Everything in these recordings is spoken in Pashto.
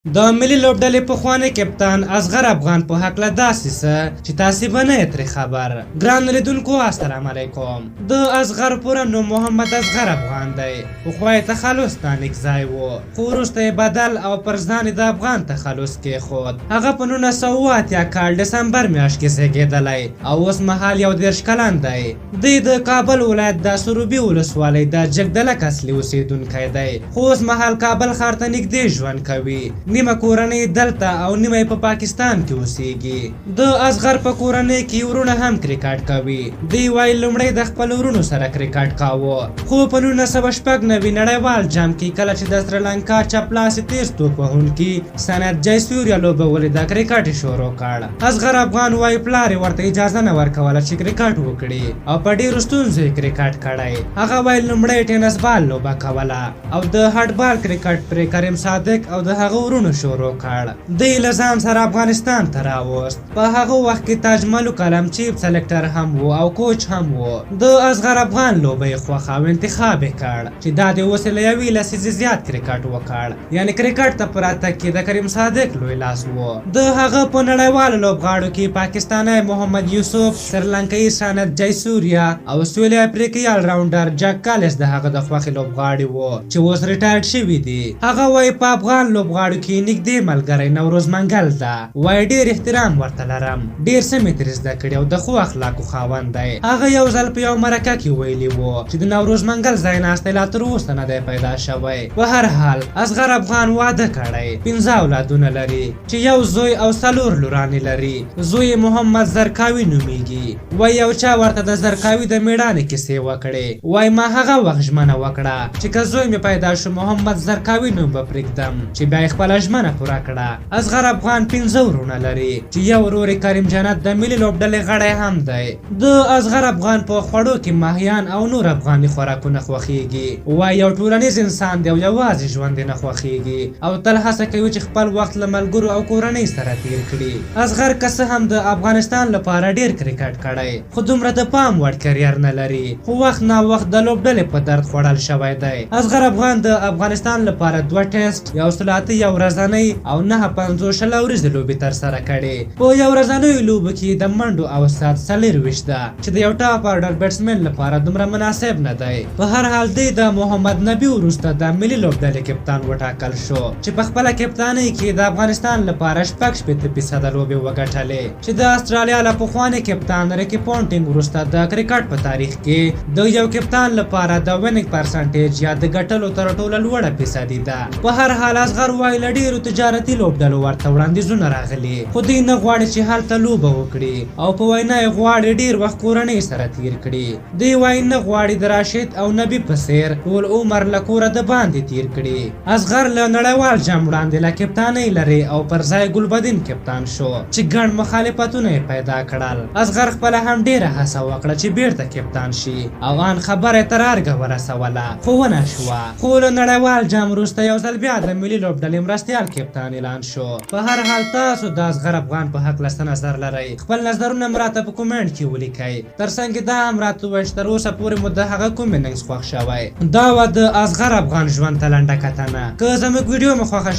د ملي لوبډلې پخوانی کپتان اصغر افغان په هکله داسې څه چې تاسې به نه یې ترې خبر. ګرانو لیدونکو السلام علیکم. د اصغر پوره نوم محمد اصغر افغان دی. پخوا یې تخلص ستانکزی و، خو وروسته یې بدل او پر ځان یې د افغان تخلص کېښود. هغه په 1980 کال ډسمبر میاشت کې زېږېدلی او اوس مهال 31 کلن دی. دی د کابل ولایت د سروبي ولسوالۍ د جګدلک اصلي اوسېدونکی دی، خو اوس مهال کابل ښار ته نږدې ژوند کوي. نیمه کورنۍ دلته او نیمه یې په پاکستان کې اوسېږي. د اصغر په کورنۍ کې وروڼه هم کرکټ کوي. دی وایي لومړی د خپلو وروڼو سره کرکټ کاوه، خو په 1996 نړیوال جام کې کله چې د سریلانکا چپ لاسي تېز توپ وهونکي سنت جیسوریا لوبه ولیده، کرکټ یې شروع کړ. اصغر افغان وایي پلار یې ورته اجازه نه ورکوله چې کرکټ وکړي او په ډېرو ستونزو یې کرکټ کړی. هغه وایي لومړی ټینس بال لوبه کوله او د هډبال کرکټ پرې کریم صادق او د هغه وروڼو شروع کړ. دی له ځان سره افغانستان ته راوست. په هغه وخت کې تاج ملوک علم چیف سلیکټر هم و او کوچ هم و. د اصغر افغان لوبه یې خوښه او انتخاب یې کړ چې دا دی اوس یې له یوې لسیزې زیات کرکټ وکړ. یعنې کرکټ ته په راتګ کې د کریم صادق لوی لاس و. د هغه په نړیوالو لوبغاړو کې پاکستانی محمد یوسف، سریلانکایي سانت جیسوریا او سویلي افریقایي الراونډر جک کالس د هغه د خوښې لوبغاړي وو چې اوس ریټایرډ شوي دي. هغه وایي په افغان لوبغاړو کې نږدې ملګری نوروز منګل ده. وایي ډېر احترام ورته لرم، ډېر څه مې ترې زده کړي او د ښو اخلاقو خاوند دی. هغه یو ځل په یوه مرکه کې ویلي وو چې د نوروز منګل ځایناستی لا تر اوسه نه دی پیدا شوی. په هر حال اصغر افغان واده کړی، 5 اولادونه لري چې یو زوی او 4 لورانې لري. زوی یې محمد زرکاوي نومېږي. وایي یو چا ورته د زرکاوي د مېړانې کیسې وکړې. وایي ما هغه وخت ژمنه وکړه چې که زوی مې پیدا شو محمد زرکاوي نوم به پرېږدم، چې بیا یې خپله ژمنه پوره کړه. اصغر افغان 5 وروڼه لري چې یو ورور یې کریم جنت د ملي لوبډلې غړی هم دی. د اصغر افغان په خوړو کې ماهیان او نور افغاني خوراکونه خوښېږي. وایي یو ټولنیز انسان دی او یوازې ژوند یې نه خوښېږي او تل هڅه کوي چې خپل وخت له ملګرو او کورنۍ سره تېر کړي. اصغر که څه هم د افغانستان لپاره ډېر کرکټ کړی، خو دومره د پام وړ کریر نه لري، خو وخت نا وخت د لوبډلې په درد خوړل شوی دی. اصغر افغان د افغانستان لپاره 2 ټیسټ، 1 ثلاثي، 1 ورځنۍ او 59 شل اوریزې لوبې ترسره کړې. په یو ورځنیو لوبو کې د منډو اوسط 24 ده چې د یو ټاپ ارډر بیټسمین لپاره دومره مناسب نه دی. په هر حال دی د محمد نبي وروسته د ملي لوبډلې کپتان وټاکل شو چې په خپله کپتانۍ کې د افغانستان لپاره 66% لوبې وګټلې چې د استرالیا له پخواني کپتان ریکي پونټینګ وروسته د کرکټ په تاریخ کې د یو کپتان لپاره د winning percentage یا د ګټلو تر ټولو لوړه فیصدي ده. په هر حال اصغر وایي له ډېرو تجارتي لوبډلو ورته وړاندیزونه راغلي، خو دوی نه غواړي چې هلته لوبه وکړي او په وینا یې غواړي ډېر وخت کورنۍ سره تېر کړي. دوی وایي نه غواړي د راشد او نبي په څېر ټول عمر له کوره د باندې تېر کړي. اصغر له نړیوال جام وړاندې له کپتانۍ لرې او پر ځای ګلبدین کپتان شو چې ګڼ مخالفتونه یې پیدا کړل. اصغر خپله هم ډېره هڅه وکړه چې بیرته کپتان شي او ان خبره یې تر ارګه ورسوله، خو ونه شوه. خو له نړیوال جام وروسته یو ځل بیا د ملي لوبډلې مرستیال کپتان اعلان شو. په هر حال تاسو د اصغر افغان په هکله څه نظر لرئ؟ خپل نظرونه مو راته په کومنټ کې ولیکئ. ترڅنګ دا هم راته ووایئ چې تر اوسه پورې مو د هغه کوم اننګز خوښ شوی. دا وه د اصغر افغان ژوند ته لنډه کتنه. که زموږ ویډیو مو خوښه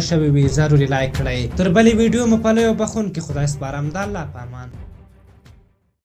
شوې وي ضرور یې لایک کړئ. تر بلې ویډیو مو په لوی بخښونکي خدای سپارم. د الله په امان.